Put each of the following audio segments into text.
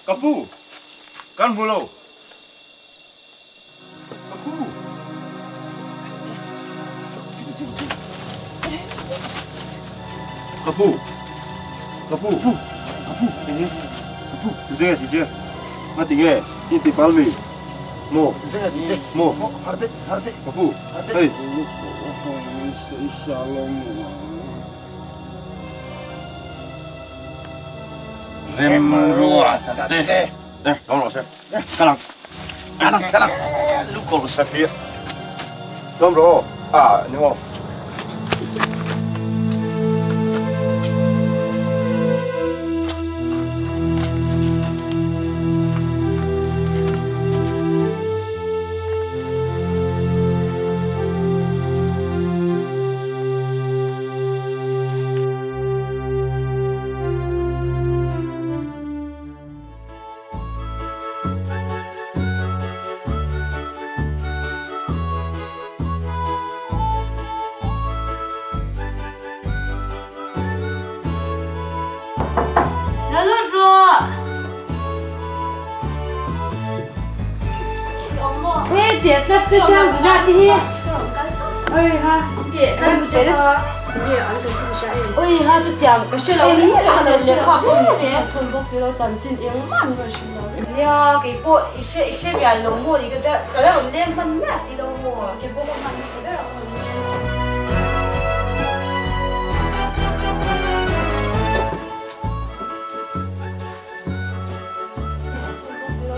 Ka pu, kan hmu lo. Ka pu. Ka pu. Ka pu. Ka pu. Ka pu. Ti ti che. Nga ti nge? I ti pal mi. Mo. Mo. Ka pu. Hei. Remruata te. Lo rawh se. Ka lang. Ka lang, ka lang. Lukawr satliah. Tlawm rawh aw. Ah, ni maw. Lo lut rawh. Ui teh tlat te chuan zuna te hi. Ui ha. Ui ha chutiang Ka hre lo reng reng a lehkha pawh ni a chhun bawk si lo chanchin engmah an rawn hre lo. Nia kei pawh i hre i hre mial lo maw ni ka tia ka la rawn leng hman miah si lo maw. Kei pawh ka hman nasa ber ang rawn leng.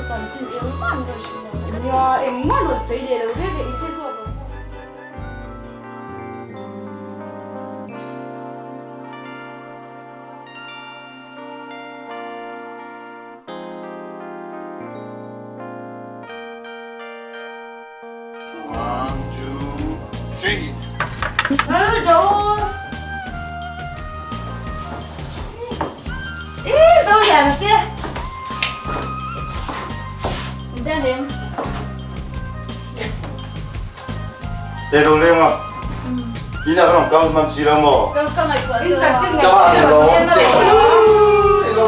Chanchin engmah an rawn hre lo. Nia engmah an rawn sawi leh lo reng reng i hre zawk lo maw. One, two, three. Te lo leng a. Ina ka rong kal man si lo maw? Ka ka ngaihtuah In chu. chanchin Ka ma lo. ngaihtuah Lo.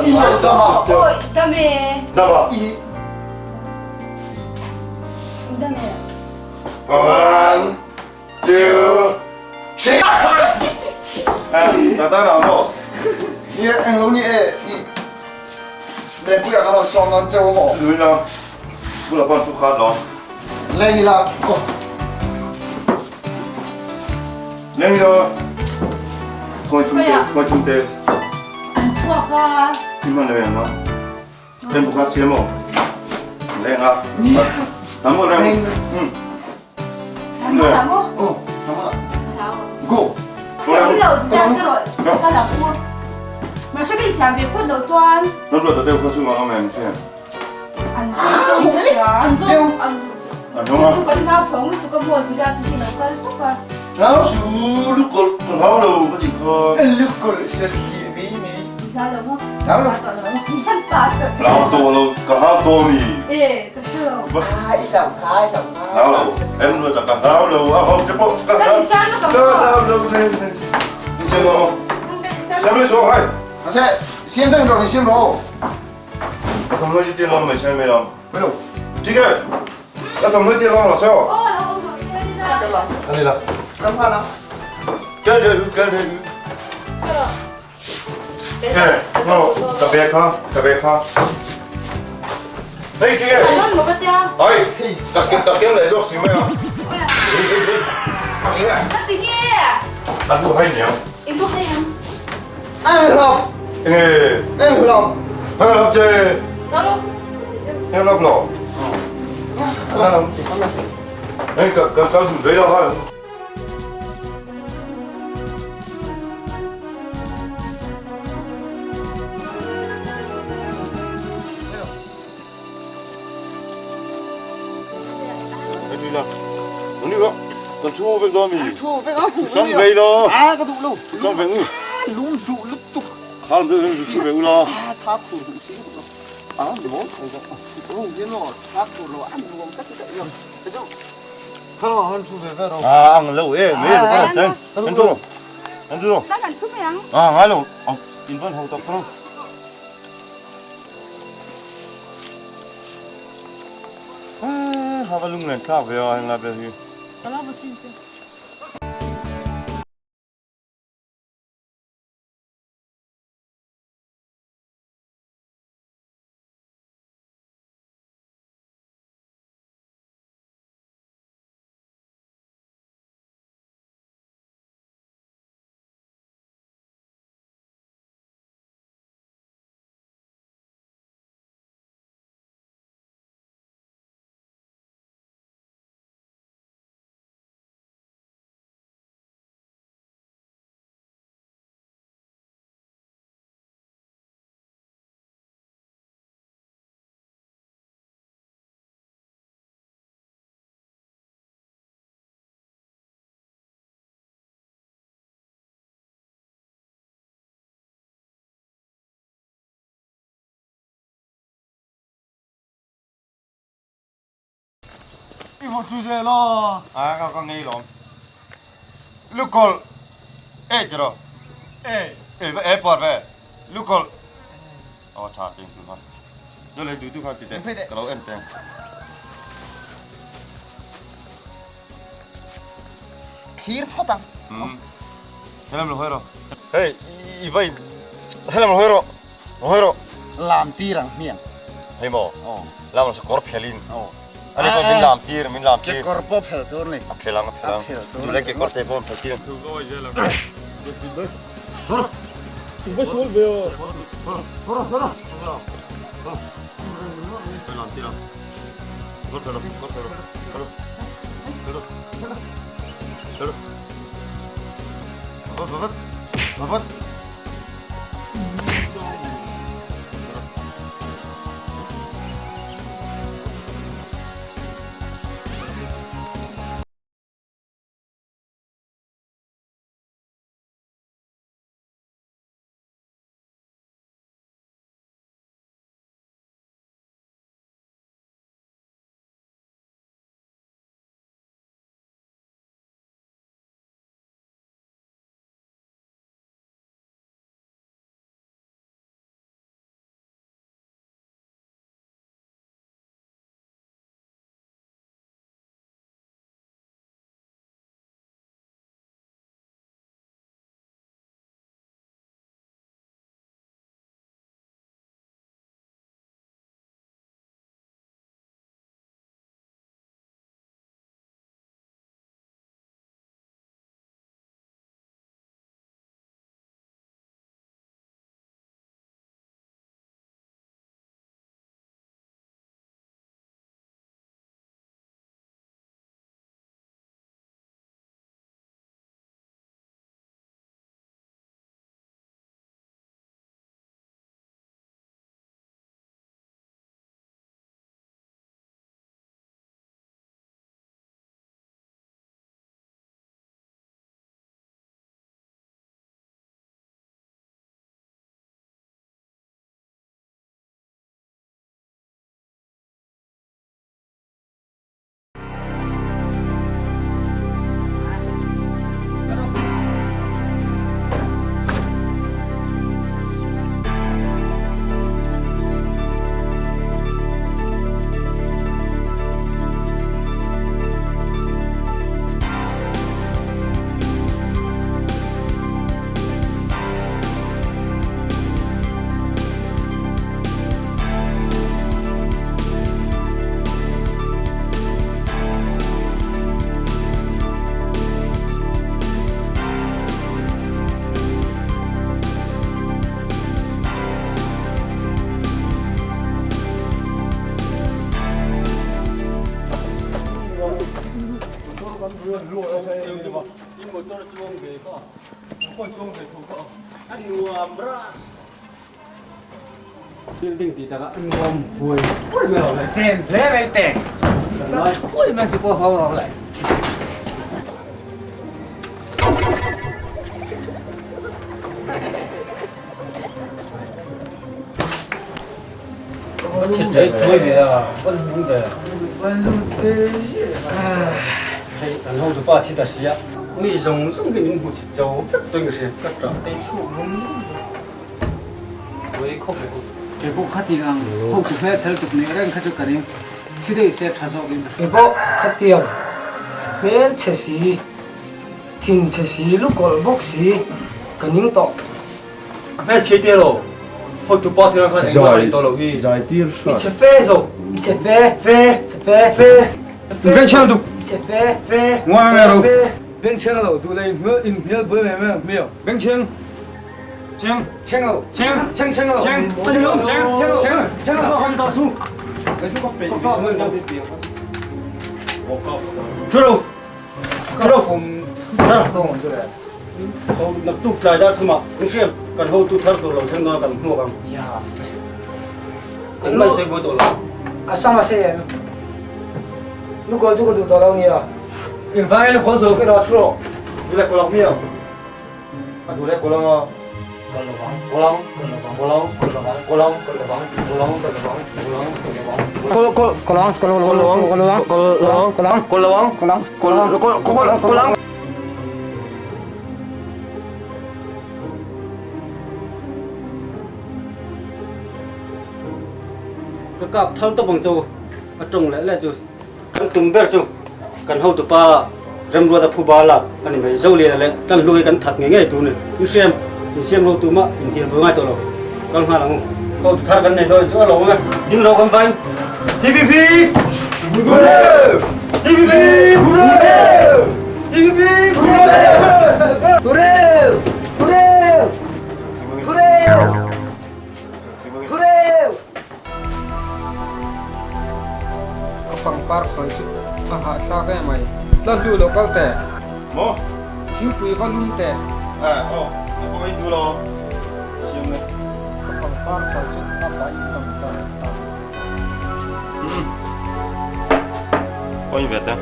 Ina dama. Oi, dame. Dama. Dame. One, two, three. Ah, ta ta nào mo. Ni eng lo ni e i le puia ka rawn sawm dawn cheu maw? Lui la. Bula pan thu khat lo. Leng ila. Oh. Leng ila. Khoi chung te, khoi chung te. An chhuak a. Kim man le ma. Tem bukha siam mo. Leng a. Nam mo leng. Hmm. Nam mo nam mo. Oh, nam mo. Go. Lo zia te ro. Ka la pu. Ma se cái siam ve phut lo chuan. Nam lo ta te kha chung ang em che. An zo chu ka hria. An zo an An zo Tu kan hlau thawng lutuk a maw zura te hi lo kal tawp a. Hlau su lu kol ka hlau lo ka ti kha. Lu kol se ti mi mi. Hlau lo maw? Hlau lo. Kan pa ta. Hlau to lo ka hlau to mi. E ka hre lo. Ai hlau khai hlau khai. Hlau lo. Em lo chak ka hlau lo a ho te pawh ka Kan in sang lutuk ka hlau lo che. In siam lo. Siam lo so hai. Se siam dang ro ni siam ro. A thom lo ji ti lom mai siam mai lom. Hello. Ti ke. A thom lo ti lom lo so. Ani la. Kam kha la. Ke ke ke ke. Ke. No, ka be kha, ka be kha. Hey ti ke. Alon mo ka tia. Ai, tak ke tak ke le jok si mai a. Ka ti nge. A lu hai niang. Em lu hai ang. Em lộc. Ê. Em lộc. Hai lộc chê. Đó luôn. Em lộc lộc. Đó lộc. Ê, cả cả cả đủ đấy đâu thôi. Ê, đi nào. Nó đi đó. Còn chu về đó mình. Chu về đó. Xong về đó. À, cái đủ luôn. Xong về ừ. Lung đủ lúc tục. Không, chu về lo. À, tháp thủ đủ xí. À, đúng. Đúng chứ nó tháp thủ nó ăn uống tất cả rồi. Cái chú. Sao ăn chu về về đâu? À, ăn lâu ấy, mấy đứa con chân. Ăn chu. Ăn chu. Ta kan chu mai ang. À, ngay lâu. À, in vẫn hậu tập không? Hava lunglen thlak ve a heng lai vel hi. Ka lo va chhin che. I vawt chu zel a. A ka ka ngei lawm. Lukawlh e ti rawh. E. E va e pawr ve. Lukawlh. Aw tha ting chu kha. Chu lei du du kha ti teh. Ka lo en teng. Thlir phawt ang. Umm. Helam lo hawi rawh. Hei i va in helam lo hawi rawh. Lo hawi rawh. Lam tir ang hmiang. Hei maw? Aw. Lam lo kawr phel in. Aw. Ani pawh min lam tir, min lam tir. Kekawr pawh phel tur ni. A phel ang, a phel ang. A phel tur. Chulai kekawr te pawh an phel tir. Lam tir ang. Kawr phel rawh, kawr phel rawh. Phel rawh. Phel rawh. Phel rawh. Vat vat vat vat. Building tih takah a nuam huai huai mai lo le. Chen hle mai teh. Kan thuai mai ti pawh ho lo le. Ka chhe ṭei ṭuai ve a, van hnung ve. Van lut ve ziah. Hei kan hotupa thi ta si a, mi zawng zawng hi min hmu chhe zo vek tawhin ka hria, ka ṭah tei chhuak rum rum zawk. Ui khawp ve u. Kei pawh kha ti ang hotu hmel chhel tuk nih reng kha chu ka ring. Thi daih se tha zawk in. Kei pawh khatiang hmel chhe si, thin chhe si, lukawlh bawk si ka ning tawh. A hmel chhe te lo, hotu pa thil khan engmah a rin tawh loh hi. Zai tir hrat. I chhe fe zawk. I chhe fe. Fe. Chhe fe. Fe. Beng chheng duk. I chhe fe. Fe. Ngawi mai ro. Fe. Beng chheng lo, duh leh in hmel buai mai mai hmel. Beng chheng. Cheng. Cheng lo. Cheng. Cheng cheng lo. Cheng. Cheng lo. Cheng. Cheng lo. Cheng. Cheng lo. Kan ta su. Kai chu ka pe. Ka ka ka pe. Thu ro. Thu ro. Thar tawng chu le. Ho naktuk tlai dar thuma in hriam kan hotu thar tur lo thleng dawn kan hmuak ang. An man sei buai tawh lo. A sama se em. Lu kawl chu ka duh tawh lo nia. In vai lu kawl tur ka dah thu ro. Du le kawl ang miau. A du le kawl ang a. Kawl lovang. Kawl ang. Kawl lovang. Kawl ang. Kawl lovang. Kawl ang. Kawl lovang. Kawl ang. Kawl lovang. Kawl ang. Kawl lovang. Kawl kawl kawl ang kawl Kawl lovang. kawl lovang. Kawl lovang. Kawl ang. Kawl lovang. Kawl ang. Kawl kawl kawl kawl ang. Ka kap thal tawp ang chu a tawng leh leh chu kan tum ber chu kan hotupa Remruata phuba lak a ni mai. Zoliana leh Tanhlu hi kan that ngei ngei tur ni. In hriam, in siam ro tumah in hnial buai ngai tawh lo. Kal nghal ang u. Hotu thar kan nei dawn chu a lo ang e. Ding ro kan vain. TVP! Hurray! TVP! Hurray! TVP! Hurray! Hurray! Hurray! Hurray! Hurray! Ka pangpar khawi chu a hahthlak em mai. Tla hlu lo kal teh. Maw? Thingpui va lum teh. Eh, aw, ka pawh in duh lo. Siam le. Ka pangpar khawi chu a paih lam ta ta. Umm. Pawh in ve teh.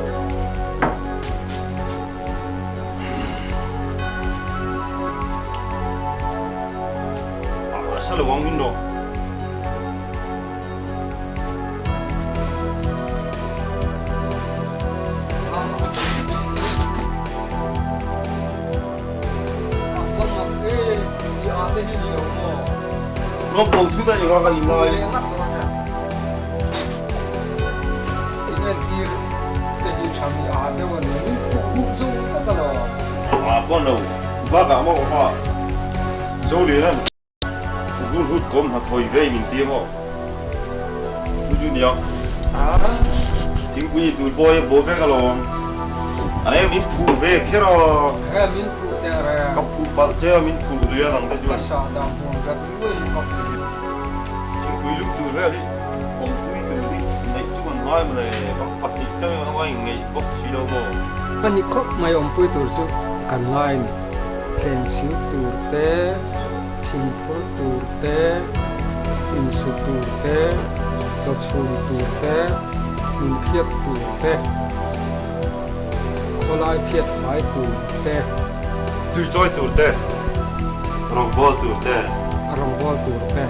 A sa lo ang in rawh. Rawng bo thut a enga ka in lai. A pawn lo bakah maw ka Zolian Gul hut kawm hna thawi ve min ti maw? Chu chu nia. Thingpui in tur pawh hi a bo vek alawm. A e min phuh ve kher a. He min phuh teh reng. Ka phuh palh che a min phuh lui a nang te chuan. Ka sah dah hmuam rat luai in bawk. Thingpui lum tur vel hi awmpui tur hi neih chu kan ngai maw le bak pahnih chang a ngai ngeih bawk si lo maw? Pahnih khawp mai awmpui tur chu kan ngai a ni. Thleng siu tur te. Thingphur tur te, insu tur te, chawchhum tur te, hmunphiat tur te, khawlai phiat fai tur te. Tuichawi tur te, rawngbâwl tur te. Rawngbâwl tur te.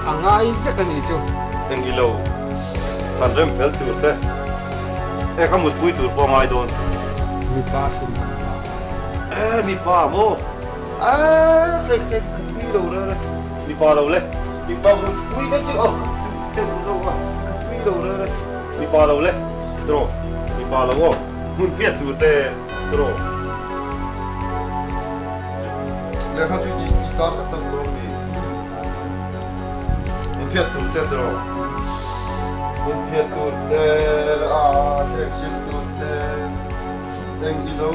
A ngai vek a nih chu. Eng i lo han rem fel tur te, e ka mutpui tur pawh a ngai dawn. Mipa sin han ta. E mipa maw? Aaa hei hei ka tui lo reng reng mipa lo le mipa mut pui na chu aw ka tui deuh lo a ka tui lo reng reng mipa lo le tiraw mipa lo aw hmun hriat tur te tiraw lehkha chu i tar tak tak dawn mi hmun hriat tur te tiraw hmun hriat tur te a thlek sil tur te. Eng i lo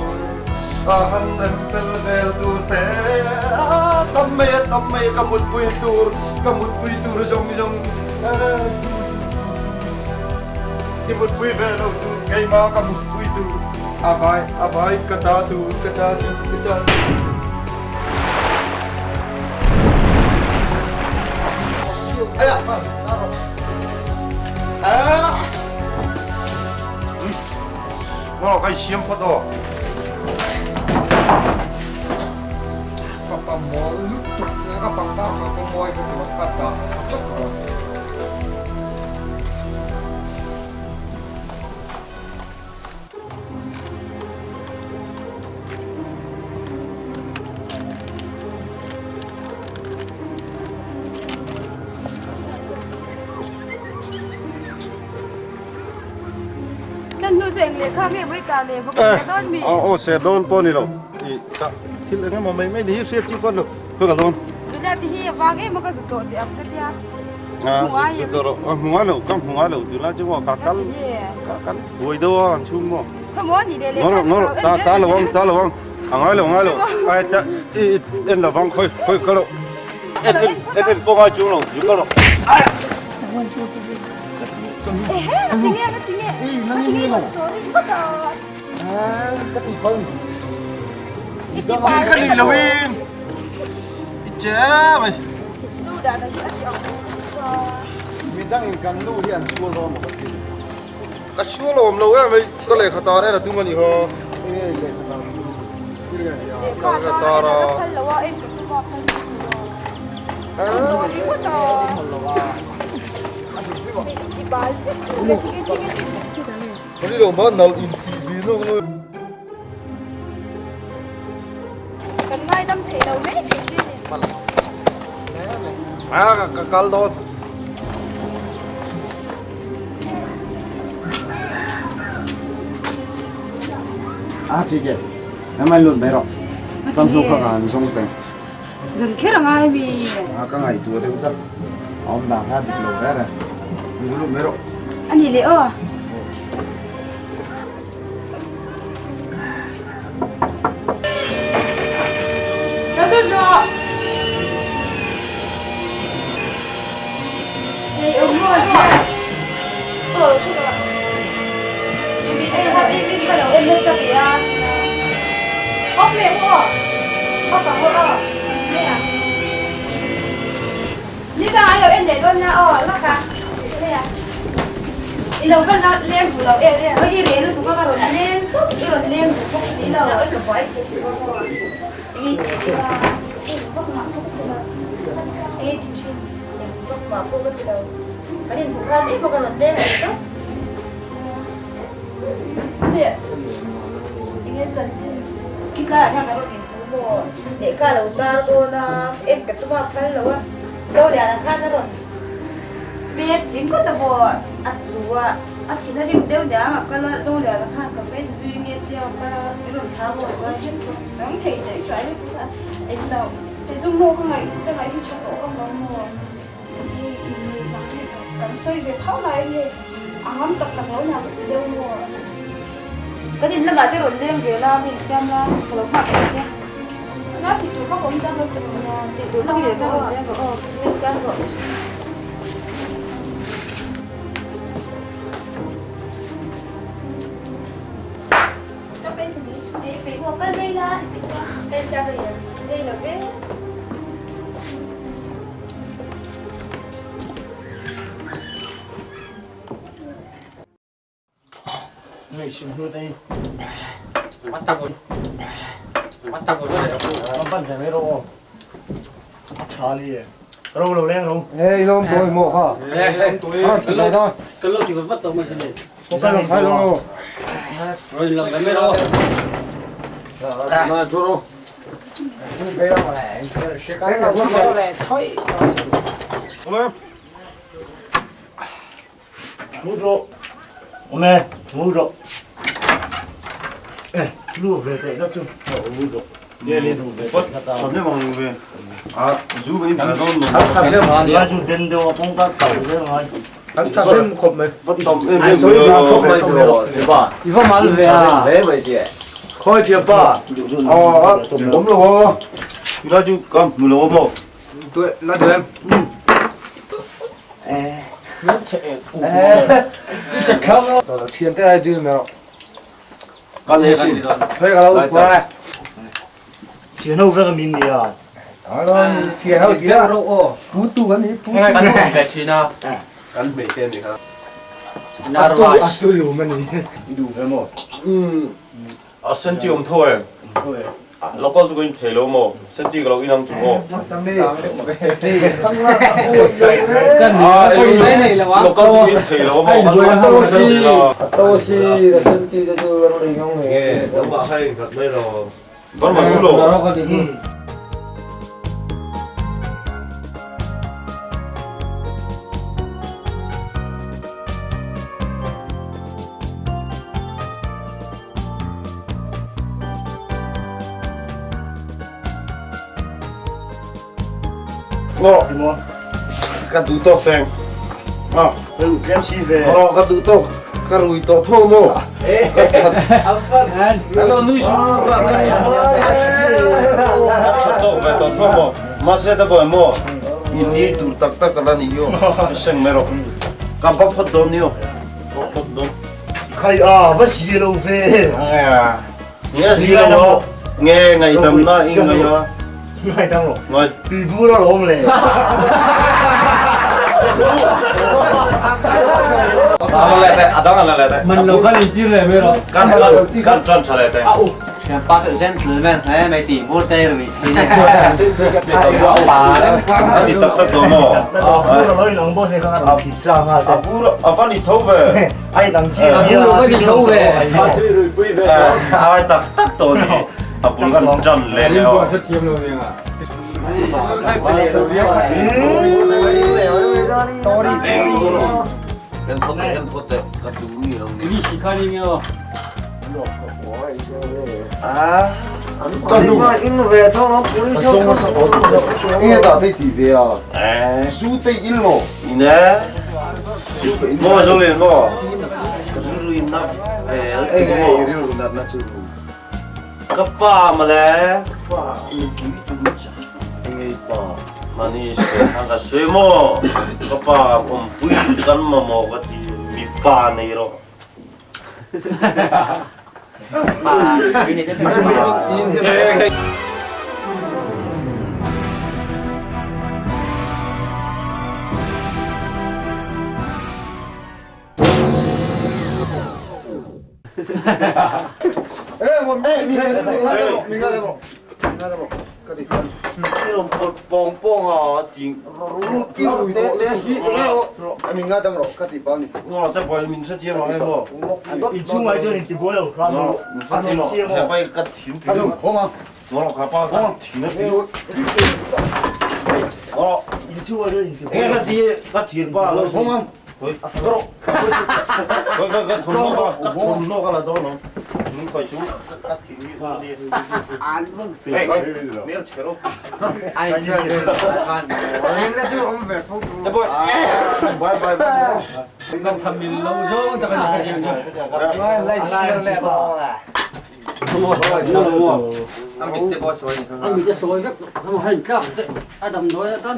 a han rem fel vel tur te a tam mai a tam mai ka mutpui tur ka mutpui tur zawng zawng i mutpui ve lo tur keimah ka mutpui tur a vai a vai ka ta tur ka ta tur ka ta tur. Maw ka i siam phawt aw. Fapa mawl lutuk ka pangpar kha ka mawi ka tuah ka dah kha vek rawh. chu eng lehkha nge mawi ta le va ka dawn mi? Aw se dawn pawh ni lo. I ka thil eng emaw mai mai ni hi hriat chi pawh ni lo. Khawi ka dawn? Julia ti hi a vang em a ka zu tawh teh ang ka tia. Hmu ngai em? Hmu ngai lo, ka hmu ngai lo tunlai chu maw ka kal ka kal buai deuh a an chhung maw. Khawi maw ni le lehkha chu ka en ta lo ang ta lo ang a ngai lo ngai lo ai ta i en lo vang khawi khawi ka lo en en en en pawh ngai chung lo zu ka lo. Ehe ka ti nge ka ti nge ka ti nge ka ti pal i ti pal ka ni lo in i che mai nu da na hi a ti ang mi dang in kan nu hi an sual dawn maw ka ti ka sual awm lo em mai ka lehkha tar en a tum a ni haw enge lehkha tar chu lehkha tar a phal lo a en ka tum a phal lo a Kan ngaidam thei lo mai thei che ni. À, ka kal dawn. À, chị kìa. Em anh luôn bé rồi. Tâm thu khắc hàn xong tè. Zan kher a ngai mi. A ka ngai tua deuh tak. A awm dan kha dik lo ber e. Zu lut mai rawh. A ni leh aw. Kal deuh rawh. Ei awm maw rawh. Aw thu rawh. Ei ha bik in ka lo en nasa ve a. Off leh u aw. Off ang u aw. Mai ang. Ni dang an lo en leh dawn nia aw lak a. Mai ang. I lo va leng duh lo em em. Oi i reh lutuk a ka rawn leng tawp. I rawn leng duh bawk si lo. Oi ka buai thei tih bawk aw. Eng i tih thin a. Eng vak mah pawh ka ti lo. Eng i tih thin. Eng vak mah pawh ka ti lo. Kan inhmuh khan em pawh ka rawn leng leh tawp. Enge chanchin khi tlaiah hian kan rawn inhmu maw? Lehkha a lo tar dawn a, en ka tum a phal lo a, Zoliana khan a rawn pek tling phawt a maw? A tlu a, a thin a rim deuh niang a kal a, Zoliana khan ka va en zui nge tia a kal a, min rawn thla maw chuan then chu dang thei ṭaih ṭaih lutuk a, eng lo kei chu maw ka ngaih ka ngaih hi ṭha tawh vak lo maw? Hei innei dang hi kan sawi ve tho lai a ni. A ngam tak tak lo nia ka ti deuh maw? Kan in lamah te rawn leng ve la, mi insiam la, ka lo nghah thei che. Na ti tur vak awm chuan lo ti rawh. Nia, ti tur vak i leh chuan rawn leng rawh aw, mi insiam rawh. Ka pe ni, pe maw kal mai la, ka insiam rei em? Rei lo ve. A sen chi awm tho em? Local chu ka in thei lo maw? Sen chi ka lo in ang chu maw? Local chu ka in thei lo maw? Burma zu lo. Ngo. Ka duh tawk teng. Ah. Hei tlem si ve. Oh, ka duh tawk ka rui tawh tho maw? Ka that. Hello nui su ka ka that. Ka that tawk ve tawh tho maw? Mahse ta boy maw? In ni tur tak tak ka la ni yo. Seng mai rawh. Ka ba phawt dawn ni yo. Ba phawt dawn. Khai a va si lo ve. Nge si lo maw? Nge ngaihdam na i ngai a. Ngaihdam lo. Ngai. Tui bur a lawm le. Man lo khan in tir le mai rawh. Kan tan kan tan tha le te. Pa chu gentleman hle mai ti bur te rui thei ne. Ani tak tak do mo. Bur a lo in ang bo se kha a phit sa nga che. A bur a van i tho ve. Ai nang chi A bur a van i tho ve. A chui rui pui ve. Ai tak tak to ni. A bul kan tan le le o. Ka pa male. Mani ka sui mo. Ka pa om pui kan ma mo ka ti mi pa nei ro. Pa ini te Kan tham min lo zo ta kan ka Anh bị soi rất không hành cao Adam nói tan.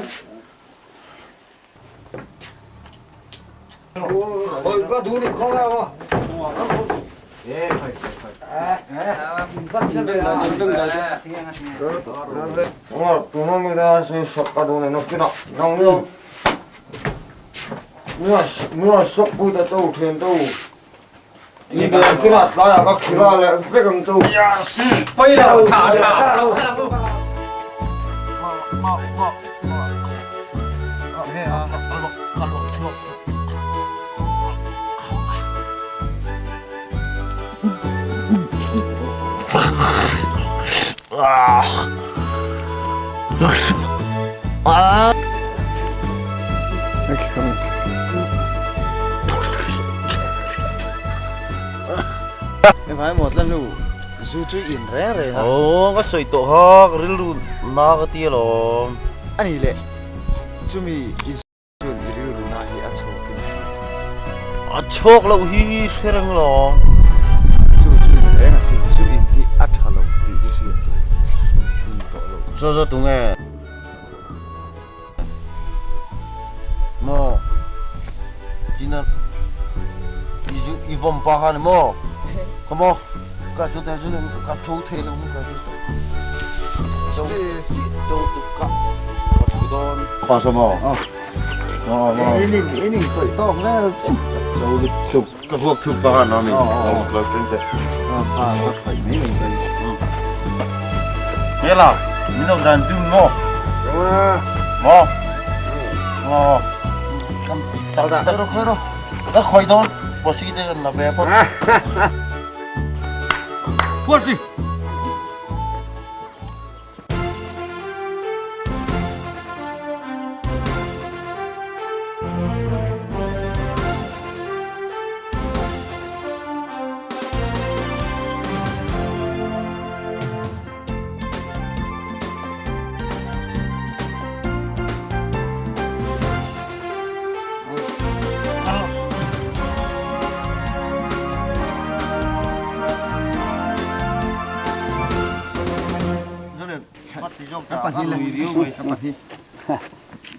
Ồ, cái sợi tổ ha, cái rượu na cái tia lo. Ani le chumi in rilru na hi a chhokin A chok lo hi herang lo. Chu chu in reng a si chu in hi a tha lo ti hi hriat tur in tawh lo. Zo zo tu nge. Mo. Tina. I ju i vom pa han mo. Come on. Ka chu ta chu ka thu the lo ka chu. Châu châu tu ka. Ka thu don. Pa sa mo. Ờ. Ini ini khởi to nghe Châu chụp cái thuốc chụp pa nó mình. Lo trên thế. À khởi mấy mình đây. Nghe là mình đâu đàn đun mo. Mo. Mo. Tao đã rồi khơi rồi. Đã khơi đó. Bỏ xí đây là bé phật. Phật đi.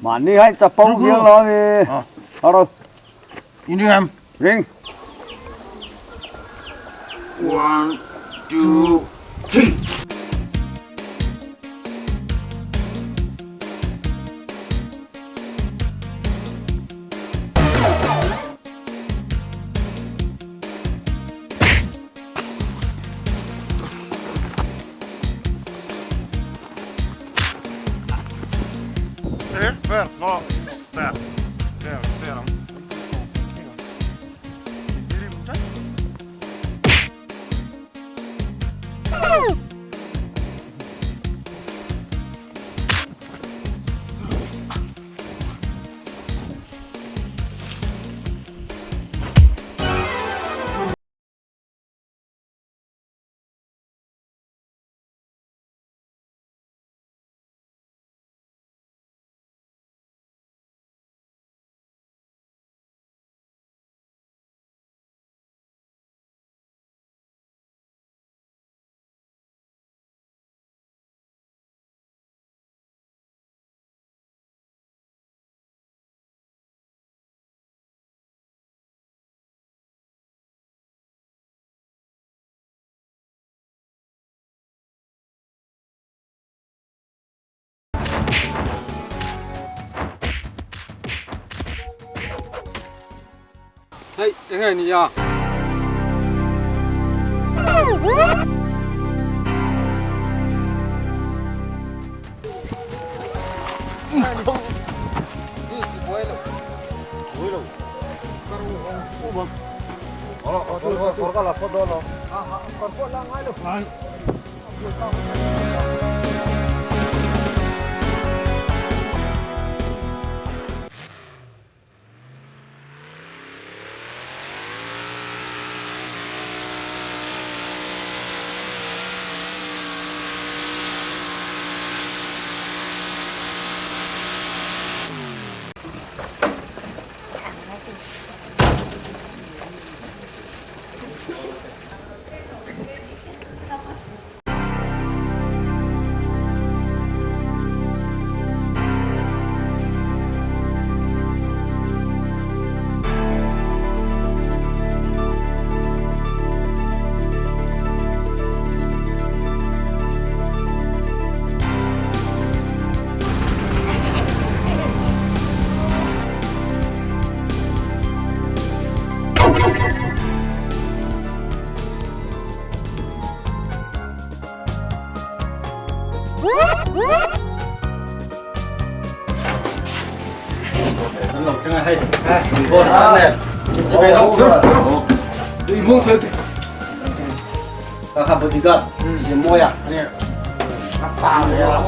Mahni hai chapo hiang lo ami. Aro. In ring em? Ring. One, two, three. Hei, eng nge ni a? An lo thleng a hei boss a nen chibai lo tui mung thil ka kha bodyguard siam mawi a a pa ve a.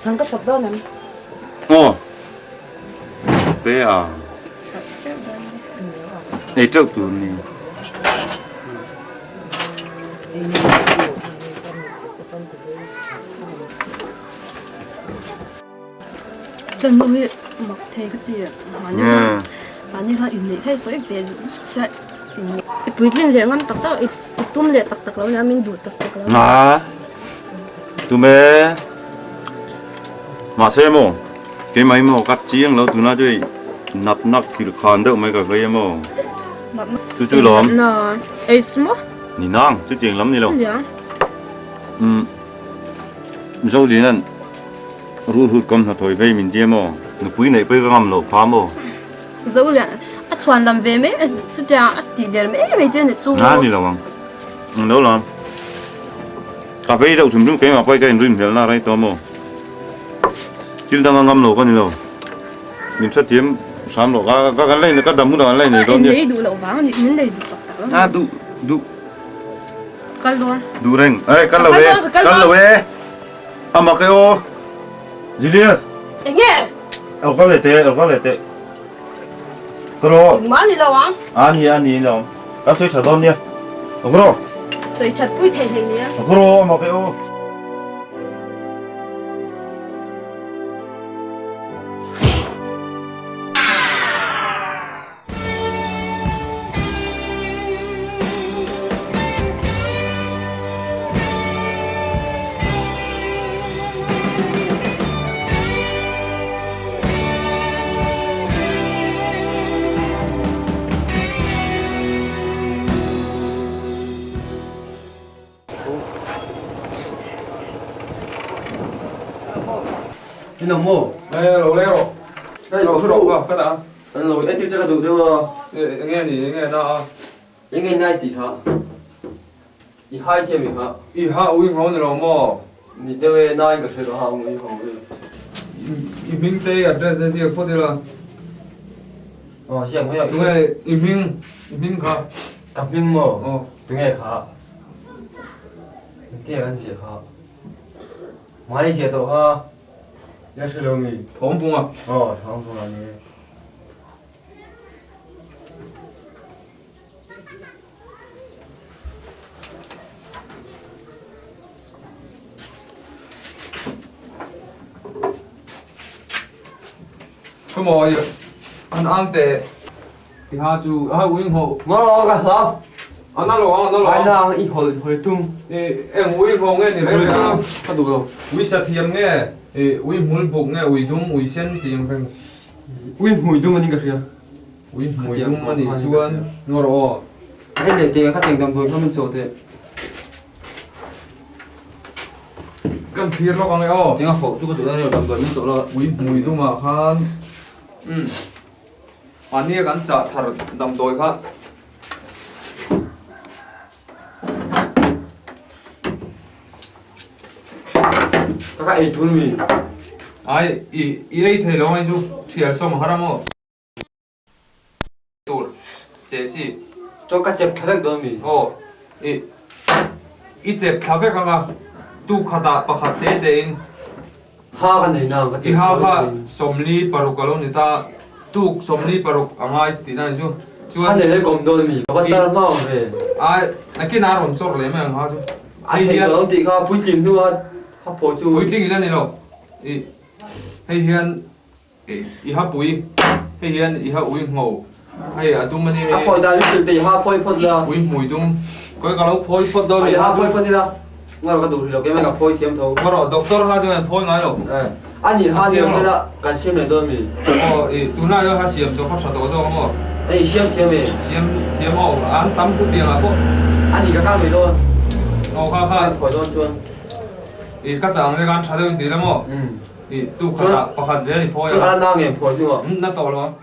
Chhang ka chhawk dawn em? Aw. Pe a. Ei teuh tur ni. Chuan nu hi mak thei ka ti a. Mahni kha mahni kha inneih kha i sawi ve sia i puitlin leh ngam tak tak i tum leh tak tak lo nia min duh tak tak lo. A tum e mahse maw keimah hi maw ka chiang lo tuna chu hei natna thil khan deuh mai ka vei a maw chu chu lawm natna aids maw ni nang chutiang lam ni lo umm Zolian. Rulhut kam hnathawih vei min tia maw? Nupui neih pawh i ka ngam loh pha maw? Zo lian A chhuan lam ve mai chutia a tih der mai mai che ni chu. A ni lo ang. Ang lo lam. Ka vei deuh thum thum keimah pawh hi ka inrin hmel na rei tawh maw. Thil dang a ngam lo ka ni lo. Min hrethiam hram lo ka ka kan la ka dam hunah kan la inei dawn nia. Inei duh loh vang a ni min nei duh tak tak lo. A duh duh. Kal dawn. Duh reng. Ei kal lo e. Kal lo e. A mak e aw. Julius. Enge? Lo kal leh teh, lo kal leh teh. Ka rawh. Engmah a ni lo ang. A ni a ni lo. Kan sawi tha dawn nia. Ka rawh. Sawi that pui thei hlei nia. Ka rawh a mak e aw. Ni lo maw? Lo leh rawh. Lo thu rawh ka dah a. Kan lo entir che ka duh deuh a. Enge ni enge na a. Enge nai tih kha. I hai thiam i kha. I ha ui ngho ni lo maw? Ni deuh e nai ka hre lo ha ui ngho i. I hming te i address te ziak phawt ila. Aw ziak mai a. Tunge i hming i hming kha. Ka hming maw? Aw. Tunge kha. Engtia kan ziah kha. Mahni ziah tawh kha. Ila hre lo mi? Thawmvunga. Aw Thawmvunga ni e. Khaw an ang teh. Ti ha chu a ui ngho. Ngho lo ka hlau. A na lo ang a na lo ang. Ai na ang i hawi hawi tum. I eng ui ngho nge ni reng a. Ka duh lo. Ui sa thiam nge i ui hmul buk nge ui dum ui sen tih ang reng. Ui hmui dum anih ka hria. Ui hmui dum anih chuan ngaw rawh aw. Hei leh teh ka teng damdawi kha min chaw teh. Kan thlir lawk ang e aw. Tinga fawh chu ka duh na reng damdawi min chaw la. Ui hmui dumah khan umm. Mahnia kan chah thar damdawi kha. Ka ka ei thun mi. Ai i i ei thei lo ai chu thial sawm a har a maw. Tur che chi. Chaw ka chep thla vek dawn mi. Aw i i chep thla vek anga tu khatah pakhat te te in. Ha ka nei nang ka chep thla vek. I ha kha 46 a lo ni ta tuk 46 a ngai tihna ni chu. Chuan. Ha nei le kawm dawn mi ka va tar hma awm ve. Ai nakin a rawn chawrh leh mai ang ha chu. A thei tawh lo tih kha puitling hnu a ha phaw chu. Puitling ila ni lo i hei hian I ha pui, hei hian i ha ui ngho, hei a dum a ni hei. A phawi dan lutuk te i ha phawi phawt la. Ui hmui dum, kawi ka lo phawi phawt dawn i ha phawi phawt ila, ngarawh ka duh hrih lo keimah ka phawi thiam tho. Ngarawh doctor ha chuan an phawi ngai lo. A nih ha ni lo chuan kan siam leh dawn mi. Aw i tunlai ah ha siam chu a kha tha tawh zawk ang aw. A i siam thiam e. Siam thiam aw, an tam ku piang ah pawh. A nih ka kal mai dawn. Aw kha kha. Ka phawi dawn chuan. I ka chang vek a an tha deuh in ti la maw. I tu khatah pakhat zel i phawi a. Chuan a na nge phawi hnuah? Na tawh lo ang.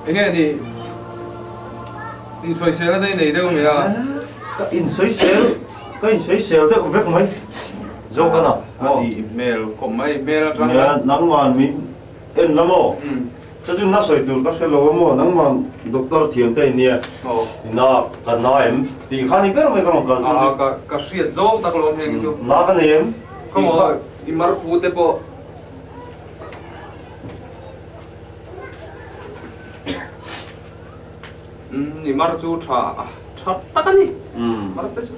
Enge ni insawisel a nei deuh mai a. Ka insawisel, ka insawisel deuh vek mai zawk a na. A ni hmel khawp mai, hmel atang. Nia, nangman min en la maw? Chutin na sawi tur ka hre lo a maw, nangmah doctor thiam te nia na ka na em tih kha ni ber mai ka rawn kal chhan chu. Ka hriat zawng tak lo heng chu. Na ka nei em? Khaw maw i mar pu te pawh. I mar chu tha tha tak a ni. Mar te chu.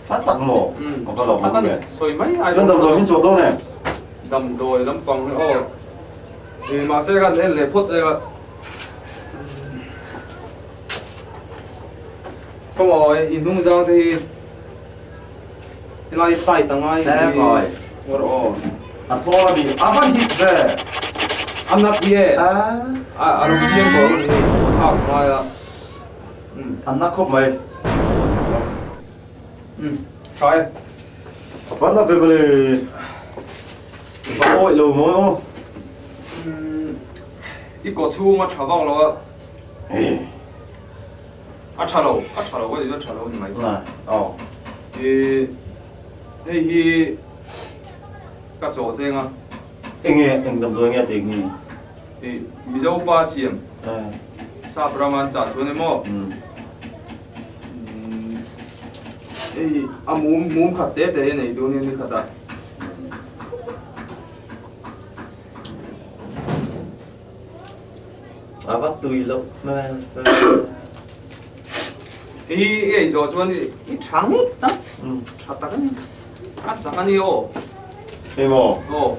Tha tak maw? Tha tak a ni. Sawi mai ai. Chuan damdawi min chawh dawn em? Damdawi lampang hi aw. Ih mahse kan en leh phawt zela. Khaw i hnung zang te hi helai tight a ngai ni ngawr aw. A thawl a ni a van hit ve. A nat hi e a a lo chiang tawh lo ni hei a ngai a. A na khawp mai. Tha e. A pan a ve mawle. A awih lo maw aw. I kaw chhung a tha vak lo a. A tha lo, a tha lo ka ti chuan tha lo a ni mai. Aw. I hei hi ka chawh cheng a. Enge eng damdawi nge tih nge? I Mizo pa siam sap rama an chah chuan emaw hei a mum mum khat te te hi a nei dawn nia ni khat ah. A va tui loh hmel ve. I ei zawh chuan i tha ngawt a, tha tak a ni, a chak a ni aw. Emaw? Aw.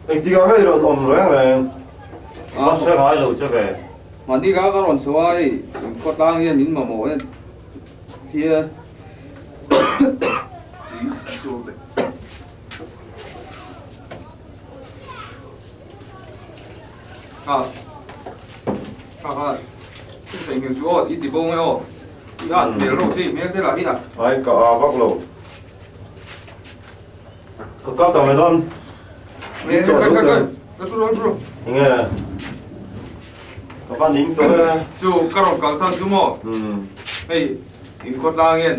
Engtikah nge i rawn awm reng reng? I va hre ngai lo che ve. Mahni ka ka rawn chhuah a hei khawtlang hian min mamawh e tia Kha kha kha thil chu aw i ti bo nge aw i hat hmel rawh che i hmel te lah hi a. Ai ka a vak lo. Ka kal ta mai dawn. Nge kai kai kai ka thu rawh thu rawh. Nge ka va ning tawh e. Chu ka rawn kal san chu maw. Hei in khawtlang hian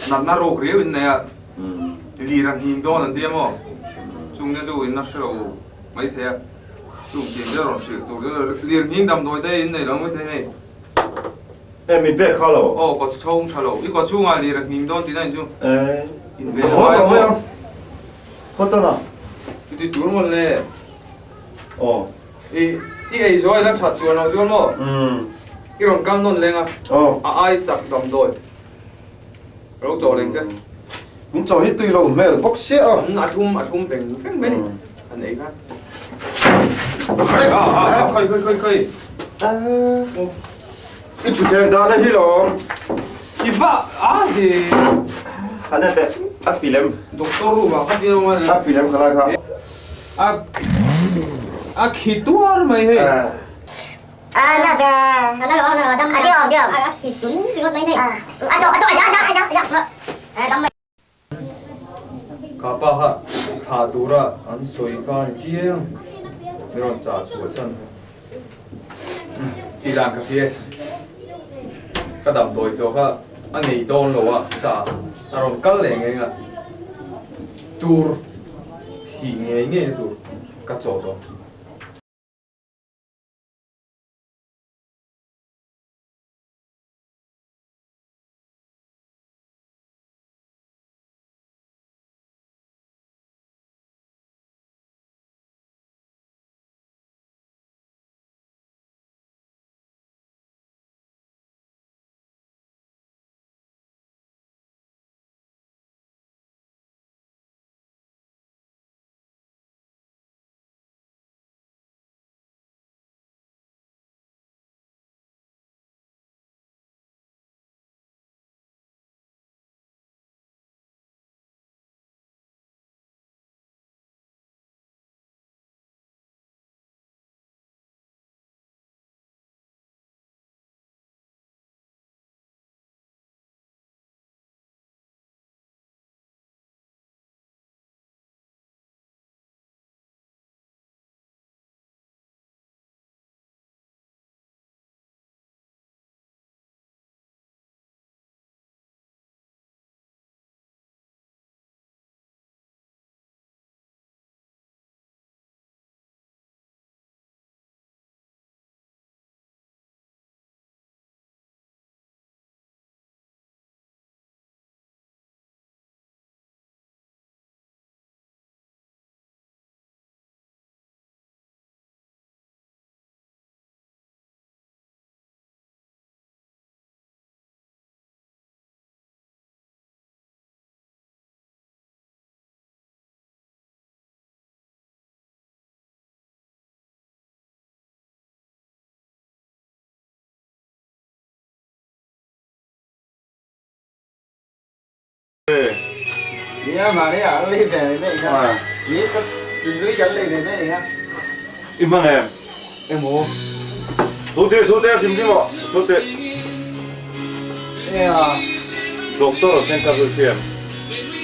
natna ruk riau in nei a. Lir a nghing dawn an ti a maw? Chung te chu in a hre lo mai thei a, chung chin te rawn hrilh tur te lir nghing damdawi te in nei lo mai thei hei. E mi pek kha lo. Aw kaw chhung tha lo, i kaw chhungah lir a nghing dawn tihna in chu. E ka haw tawh mai ang, haw ta na. Chuti tur mawn le. Aw. I i ei zuai la that chuan loh chuan maw? I rawn kal nawn leng a, a ai chak damdawi. Ro chaw leng che. Min chaw hi tui lo hmel bawk sia a. A thlum a thlum veng veng mai ni. An ei kha. A khoi khoi khoi khoi. I thu theng dan a hi lawm. I va a hi. An a teh a pi lem. Doctor room ah kha tin awm a. A pi lem kha lai kha. A a khi tuar mai hei. Kha pa kha thah tura an sawi kha a ni chiang mi rawn chah chhuah chhan tih dan ka hria ka damdawi chaw kha a nei dawn lo a sa a rawn kal leh ngei a tur thih ngei ngei na tur ka chaw tawh. I hman em? Emaw. Thu teh, thu teh hrim hrim aw, thu teh. Eng a? Doctor an thleng kha chu i hria em?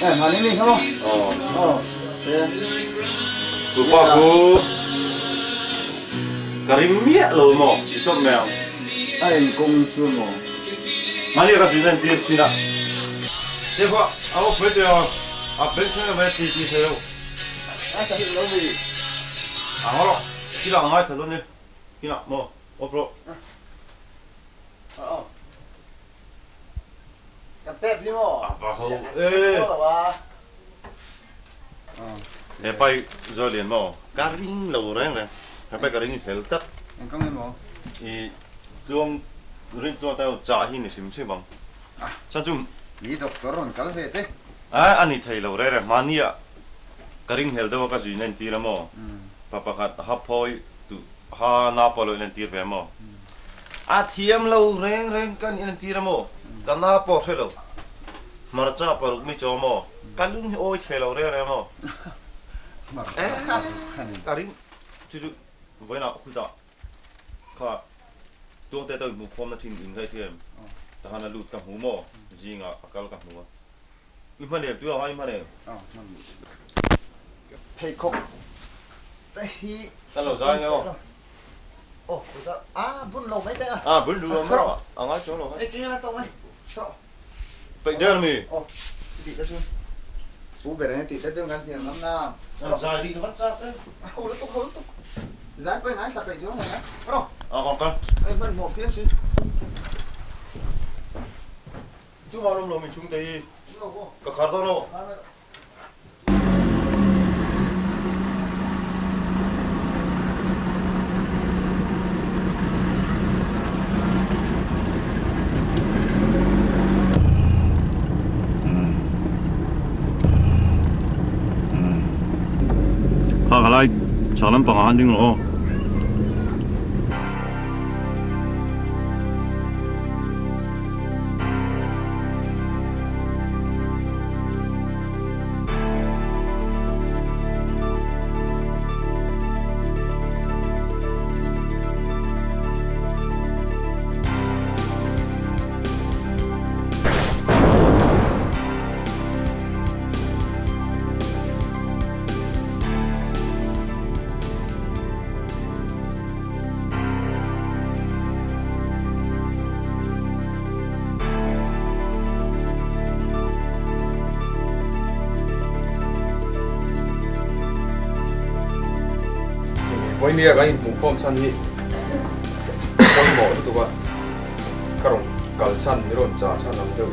Em, han eng mi kha maw? Aw. Aw, e. Chu pa chu ka ring miah lo maw, i tawp mai ang. A eng kawng chu maw? Mahni ka zin entir thin a. Te pawh a awk mai teh aw, a benchheng emaw ti ti thei lo. A chhilh lo mi. A ngaw rawh, thil ah ngai thla dawn e, kinah maw, off rawh. Aw. Ka tep hi maw? A va ho e. He pai zawi lian maw? Ka ring lo reng reng. He pai ka ring fel tlat. Eng kawng emaw? I tluang rin tluang ta chah hi ni hrim hrim ang. Chan chu. Mi doctor rawn kal ve te. A a ni thei lo reng reng. Mahni ah ka ring hel deuh a ka zuin a intir a maw? Pa pakhat ha phawi duh ha na pawh lo inentir ve a maw? A thiam lo reng reng kan inentir a maw? Ka na pawh hre lo. Hmarcha paruk mi chaw maw? Ka lung hi awi thei lo reng reng maw? Ka ring chu chu vawiinah khutah kha tuangte te hmuh khawmna thin in ngaih hria em? Tahan a lut ka hmu maw? Zingah a kal ka hmu a. I hman em? Tuiah khan i hman em? Pheikhawk te hi Kan lo zai nge aw? Aw, a bun lo mai teh a. A bun lo mai a ngai chuang lo. Ei keng a tawk mai. Peih der mi. Aw, i tih te chu. Pu ber eng tih te chu kan hniam ngam na. Zai rih vat chak e. Ho lutuk, ho lutuk. Zai pawh i ngaithla peih chuang hlei a. Aw, kawng kal. Ei hmanhmawh phian si. Chuvang lawm lo mi chhungte hi ka khar dawn aw. Kha ka lai chhak lampangah an ding rawh aw. Vawinia kan inhmuhkhawm chhan hi pawimawh lutuk a, ka rawn kal chhan mi rawn chah chhan ang deuh.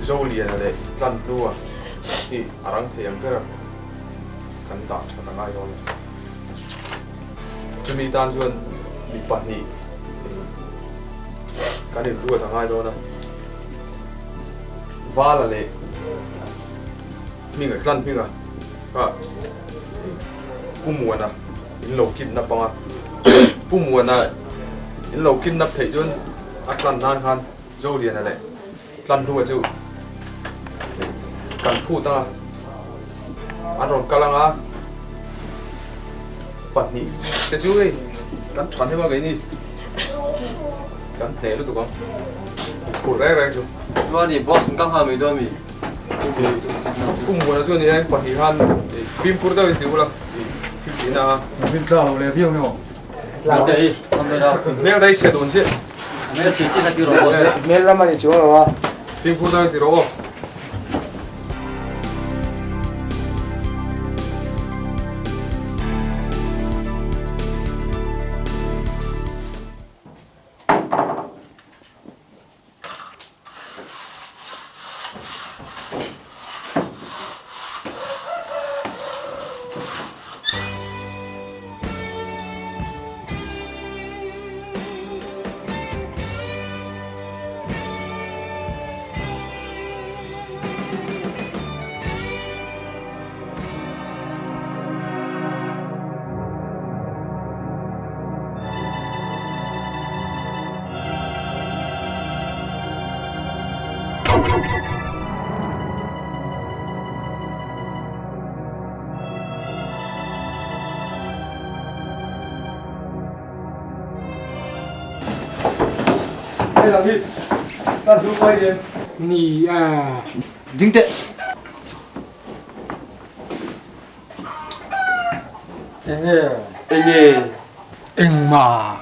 Zoliana leh Tlanhlua hi a rang thei ang ber a, kan dah that a ngai dawn a. Chumi tan chuan mi pahnih kan inruat a ngai dawn a, Vala leh Hminga, Tlan Hminga kha Pu Muana in lo kidnap ang a, Pu Muana in lo kidnap theih chuan a tlan nan khan Zoliana leh Tlan hlua chu kan phut ang a, an rawn kal ang a, pahnih te chu hei kan tha hnem a keini kan hneh lutuk ang, phur reng reng chu. Chuan i boss in ka nghal mai dawn mi? Kum muana chu a ni a, pahnih khan fimkhur deuhin ti ula thil tihna a. Min tla lo leh viau nge aw? Hmel dai chhe dawn chiah. Hmel chhe chiah kha ti rawh boss. Hmel lam a ni chuang lo a. Fimkhur deuhin ti rawh aw. Hei lang hi kan hlu pai rian. Ni a. Ding teh. Enge? Enge? Engmah.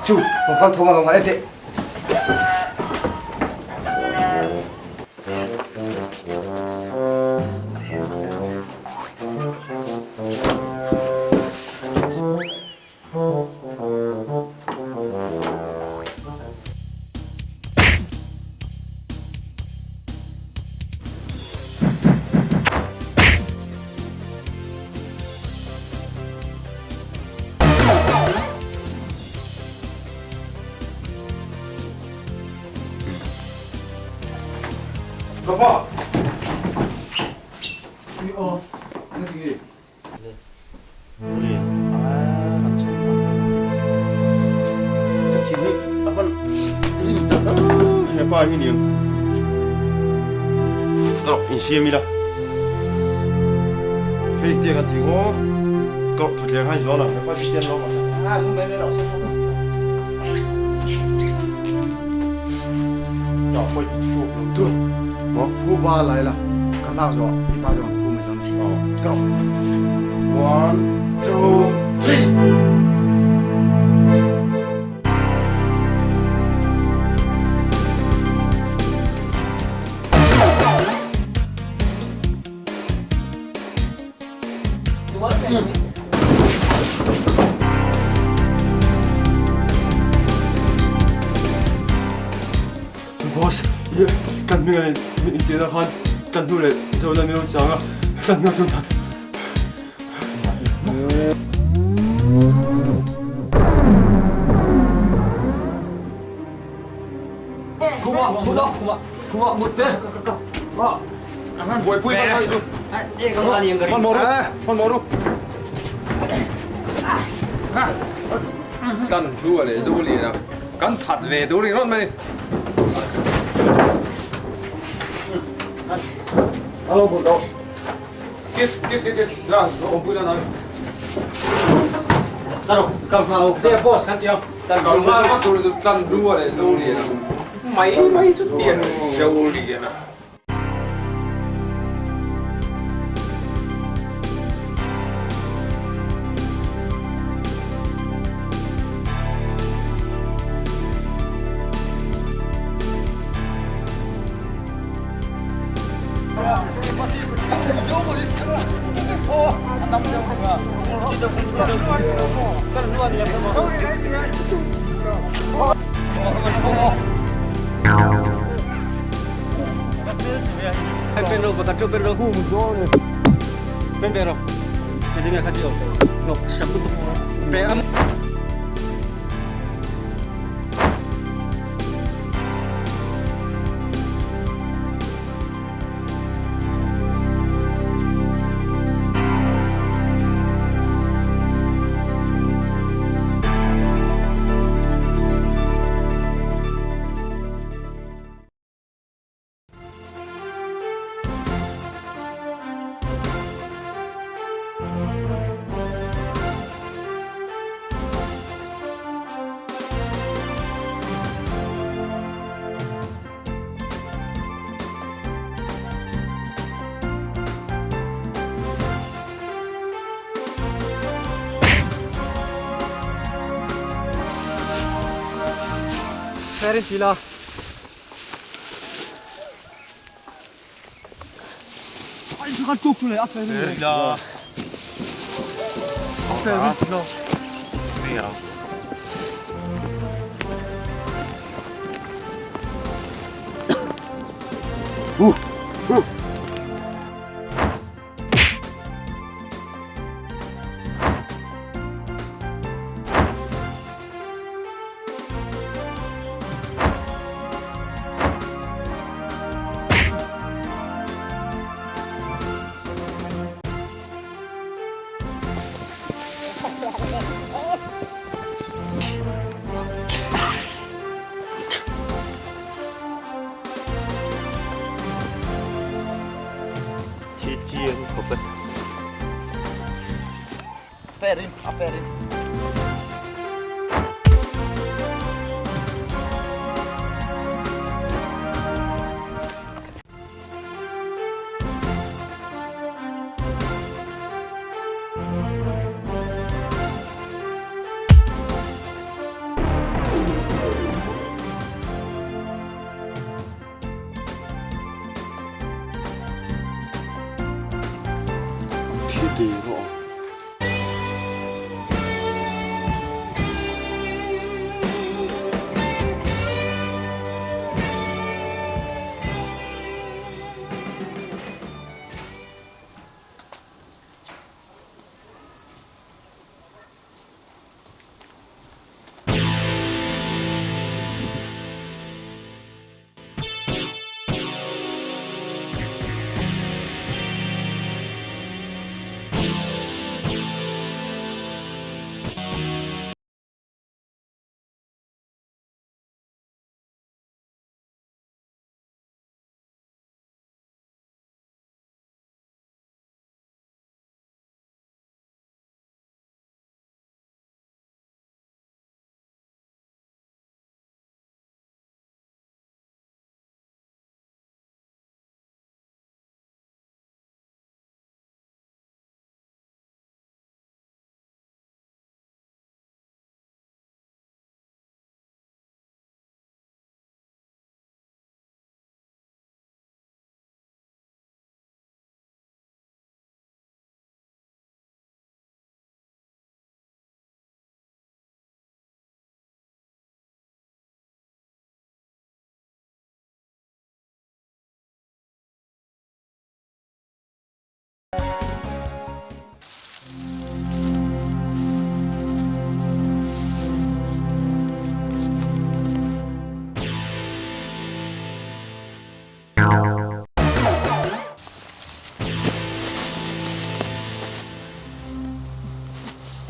Chu, rawn kal thawm a lo ngai teh. Ka pa! I aw, na ti nge? Insiam ila hei tiang an ti ngaw ka thutthleng khan zawn ang hepa hi tian lo a lu mai mai lo ta pawh chhuak lo tu phu ba lai la kan lak zawh i pa zawng phu mai Go. One, two, three. Boss, kan hming a min intir a khan kan hnu leh zo la miau chang a, kan hming chu that. Khuma, khuma, khuma, khuma mut te. Buai pui ban chu. Hman maw ru, hman maw ru. Kan hlu a leh zo lian a, kan that ve tur ringawt mai. Alo bul do. Kit kit kit kit la awm pui la nai. Taro kal nghal te boss kan tiang. Kal nghal vat tur chu tlan hlu a leh zo lian a. Mai mai chu tiang zo lian a. Ferentila. Ferentila. Ferentila. Thi chiang khawp e. Aferin, aferin.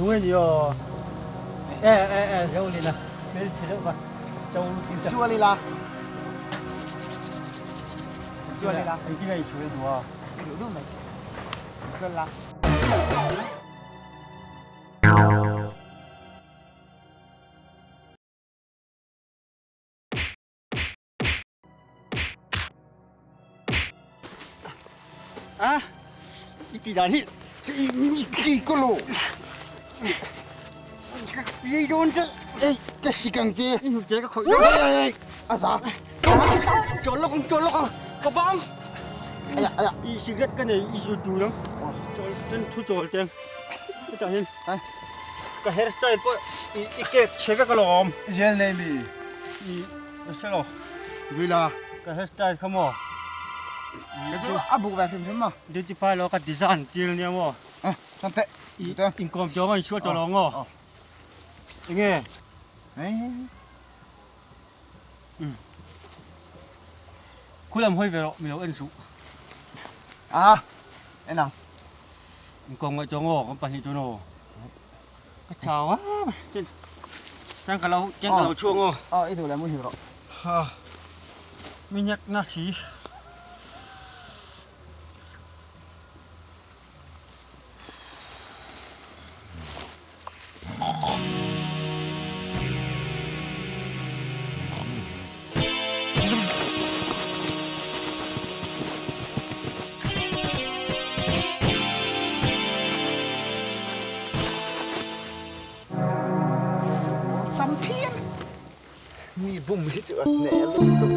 Tunge ni aw e e e zo ni na mel chi deuh va cho tin ta Suali la Suali la Engtin a inchhuah duh a Duh duh mai Sual la. A i ti dan hi Ki ko lo Ei dawn che Ei ka sik ang che I hmu che ka khawih dawn Ei ei ei a za Chawl lawk ang chawl lawk ang ka bang Aya aya I cigarette ka nei i zu tur ang chawl ten thu chawl teng hetah hian ka hair style pawh i cake chhe vek alawm Zel nei mi I ka hre lo. Zui la. Ka hair style kha maw? Ka chu a buk ve hrim hrim ma. Duty pai lo ka design tir nia maw? Ah, chuan teh. I inkawm zawng a inchhuah tawh lo ang aw. Enge? Umm. Khulam hawi ve rawh mi lo en suh. Ah, en ang. Inkawm ngaih tawh ang aw, kan pahnih chuan aw. Ka chau a, chuan ka lo chuan ka lo chhuak aw. Aw i duh leh muhil rawh. Ha minyak na si. Sam phian mi bum hi chu a hneh lutuk.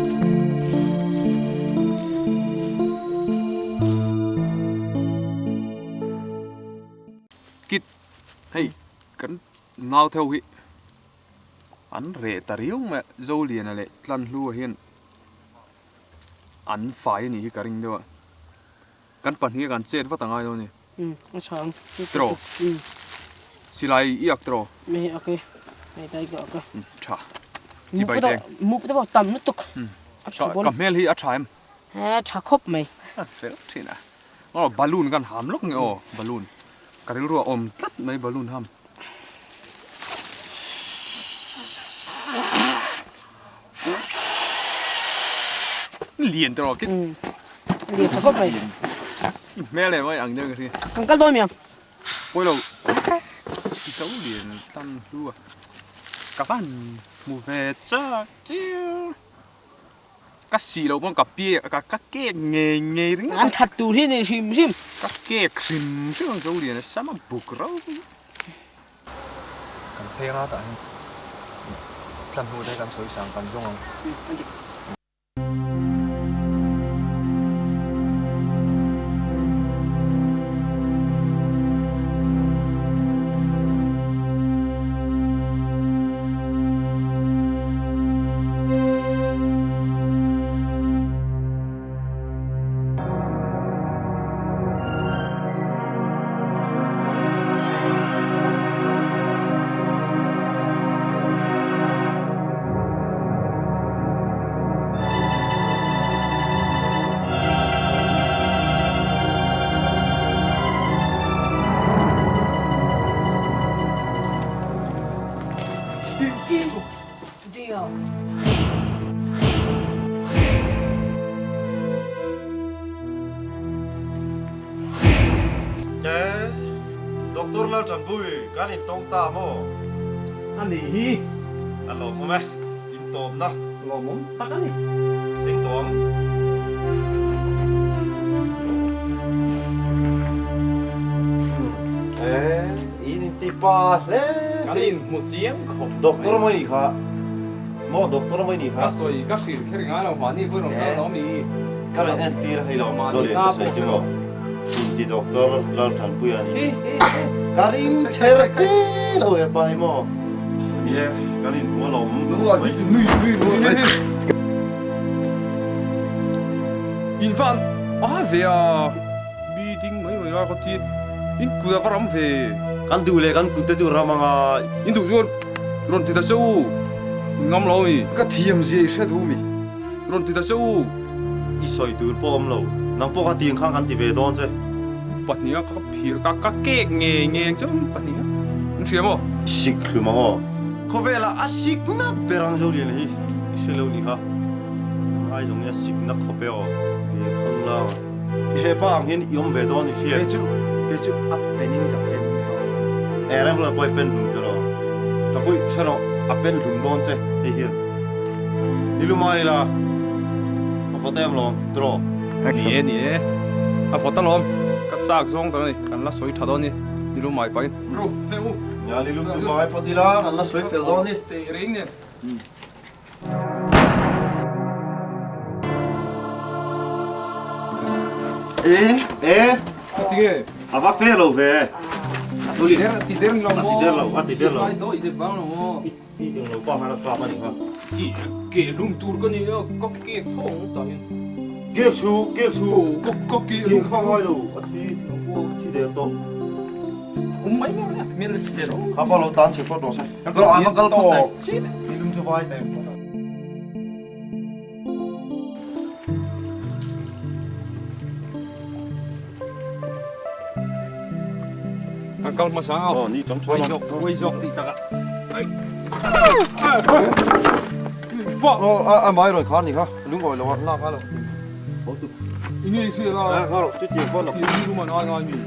Kit hei kan nau theuh hi an reh ta riau mai a Zoliana leh Tlanhlua hian an fai a nih hi ka ring deuh a. Kan pahnih a kan chet vat a ngai dawn a ni. Umm a tha ang. Tiraw. Umm. Silai i ak tiraw. Hei ak e. Hei dai ka ak a. Umm tha. Chibai teng. Mup te pawh tam lutuk. Umm. A tha bawn. Ka hmel hi a tha em? A tha khawp mai. A fel thin a. Aw balloon kan ham lawk nge aw balloon. Ka rilru a awm tlat mai balloon ham. Lian tawh kit. Lian tha khawp mai. Hmel em ai ang deuh ka hria. Kan kal dawn mi ang. Pawi lo. Ti zo lian tan hlu a. Ka van hmu ve chak chiu. Ka si lo pawn ka pi ka ka kek ngei ngei ringawt a. An that tur hi ni hrim hrim. Ka kek hrim hrim ang zo lian a sama buk rau. Kan phei anga tah hian thlan hnu te kan sawi sang kan zawng ang. Te, Doctor Laltanpui, kan intawng ta maw? A nih hi. A lawmawm e, intawmna. Lawmawm tak a ni. Thleng tawh ang. E, in inti pa hle. Kan inhmu chiang khawp mai. Doctor mai nih kha. Maw doctor mai nih kha. Ka sawi ka hrilh kher ngai lo mahni pawh rawn kal lo mi. Ka rawn entir hei lo Zolian ka sawi chu maw inti doctor Lalthanpuia ni. Ka ring chher te lo he pa hi maw. Ni e kan inhmu alawm. In van a ve a meeting mai mai a ka ti in kut a va ram ve. Kan duh leh kan kut te chu ram anga. In duh chuan Rawn ti ta che u, in ngam lo mi. Ka thiam zia i hre duh mi. Rawn ti ta che u. I sawi tur pawh awm lo, nang pawh kha tiang khan kan ti ve dawn che. Pahniha ka phir ka ka kek ngei ngei ang che u pahniha. In hria maw? Sik hlum ang aw. Khawvelah a sik na ber ang Zolian hi i hre lo ni kha. Nang ai zawng hi a sik na khawp e aw. Ve khang lang a. He pa ang hian i awm ve dawn i hria. Kei chu, kei chu a pen in ka pen dawn. E reng lo pawh i pen hlum te rawh. Ka puih hre rawh, a pen hlum dawn che hei hian. Ni lumai ila, a vawt em lawm tiraw? Ni e, ni e, a vawt alawm. Ka chak zawng tak a ni, kan la sawi tha dawn ni, ni lumai pahin. Ru, hei u. Nia, ni lum chu mai phawt ila, kan la sawi fel dawn ni. Teh reng nen. E e Tinge a va fe lo ve Ti der ti der lo mo ti der lo a ti der lo Ai doi se bang lo mo Ti der lo pa han a kap ani kha Ti ke lum tur ka ni a ka ke thong ta hian Ke chu ke chu ka ka ke lum kha ngai lo a thi thi der to Um mai mai mai mel chi der Kha pa lo tan che phawt rawh se Ka rawh an va kal phawt teh. Ni lum chu vai teh. Kan kal hmasa ang. Aw ni tang chuan. Wei zawk ti tak a. Aw a a mai rawn khar ni kha lungawi lo a lak a lo. Inge i hriat a. Kha rawh chu tiang pawn lo. Ti lum an ai ngai mi.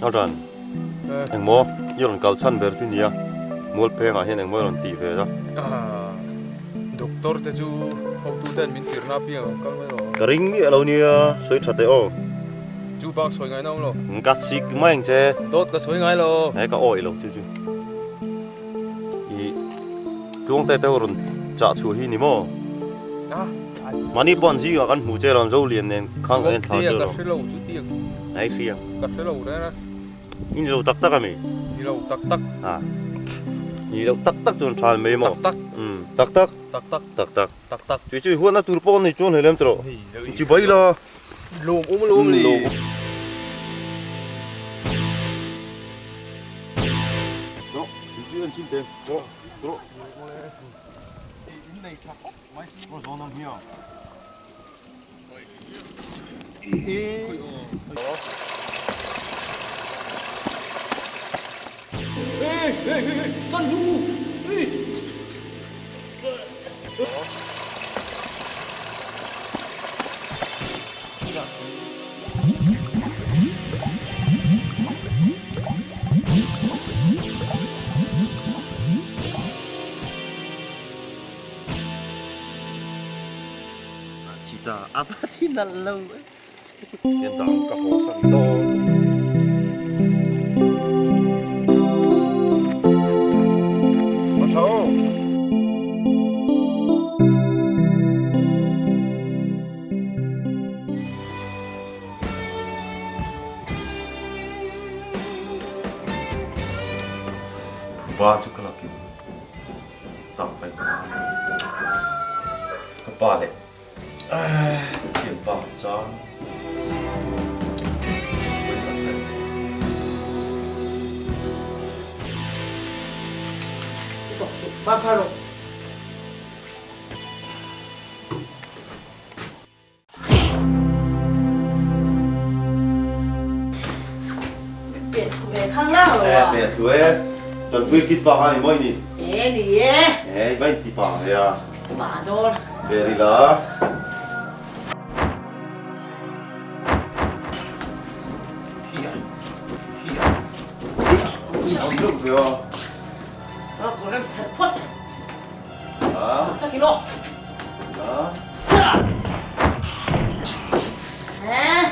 A ran engmaw i rawn kal chhan ber chu nia Mualphengah hian engmaw i rawn tih ve a. Doctor te chu hotu ten min tirhna apiang an kal mai lo. Ka ring miah lo nia sawi tha teh aw. Chu bak sawi ngaina awm lo. Ka sik mai ang che. Dawt ka sawi ngai lo. He ka awih lo chu chu. I tluangte te rawn chah chhuah hi ni maw? Mahni pawh an zingah kan hmu che lo, Zolian nen khan kan enthla che lo. Ka hre lo chu tiang. Ai hria. Ka hre lo reng a. I ni lo tak tak ami? Ni lo tak tak. A. Ni lo tak tak chuan tha mai maw? Tak tak. Um, tak tak. Tak tak. Tak tak. Tak tak. Chui chui huatna tur pawh nei chuan hlei lem tawh. Chi bai la. Lawm awm alawm le. Chu en chin te rawh rawh in nei tha khawp mai rawh zawn ang hian Ê ê ê tan lu ê Chita a va thi nalh lo e. Hian dang ka haw sak dawn. A tha aw. Ba chu ka lakin tak mai ka ka pa leh thianpa chang Ba kha rawh. khang lang lo a. E, pe chu e. Tanpui kit pa kha ni mawi ni. E ni e. E, i va inti pa ve a. Pa dawn. Pe ri la. Hi a, hi a. Hi a, awm deuh ve a. Ka kawr em phelh phawt. A. Ta kilo. La. E.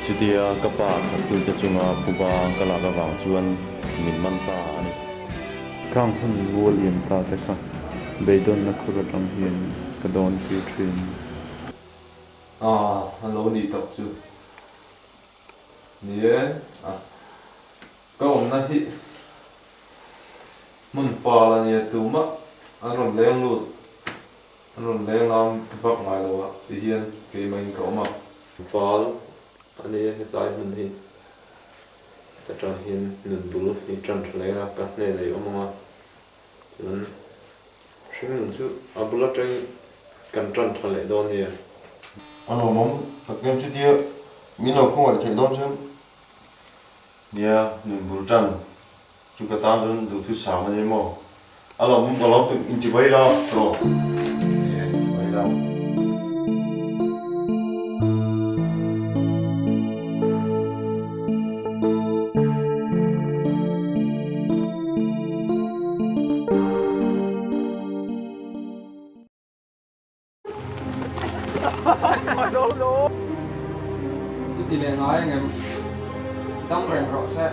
Chutia ka pa thattute chunga phuba ka lak avang chuan min man ta a ni. Khang hun mual lian ta te kha beidawnna khur atang hian ka dawn tir thin. A, a lo nih tak chu. Ni e, a, ka awmna hi hmun pal a nia tumah an rawn leng lut, an rawn leng lam vak ngai lo a ti hian keimahin ka awm a. Pal a nia hetlai hmun hi ta tang hian nun bul hi tan tha leng a, ka hnen a i awm ang a, chuan Hringnun chu a bul atang kan tan tha leh dawn nia. A lawmawm tak em chutia min lo khawngaih theih dawn chuan nia nun bul tan chu ka tan chuan duhthu sang a ni maw? A lawmawm ka lawm tuk inchibai la tawh nia inchibai la. I ti leh ngai ang em? Dam reng rawh se.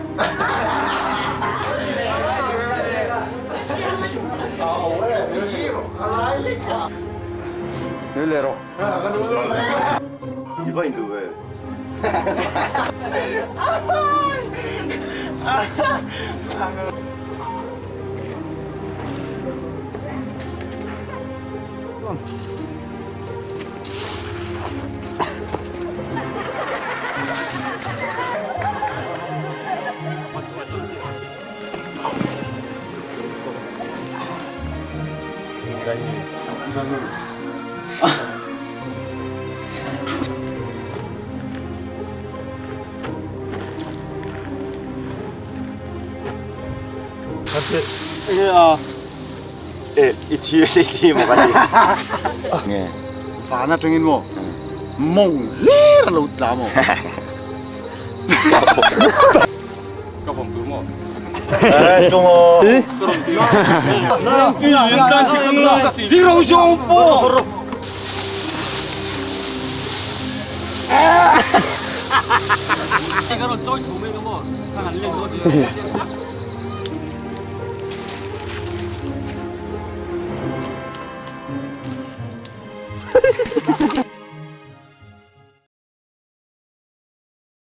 Nui leh rawh. I va induh ve. I thi i thi maw ka ti. Nge van atangin maw mawng hlir a lo tla maw. Ka vawm tur maw?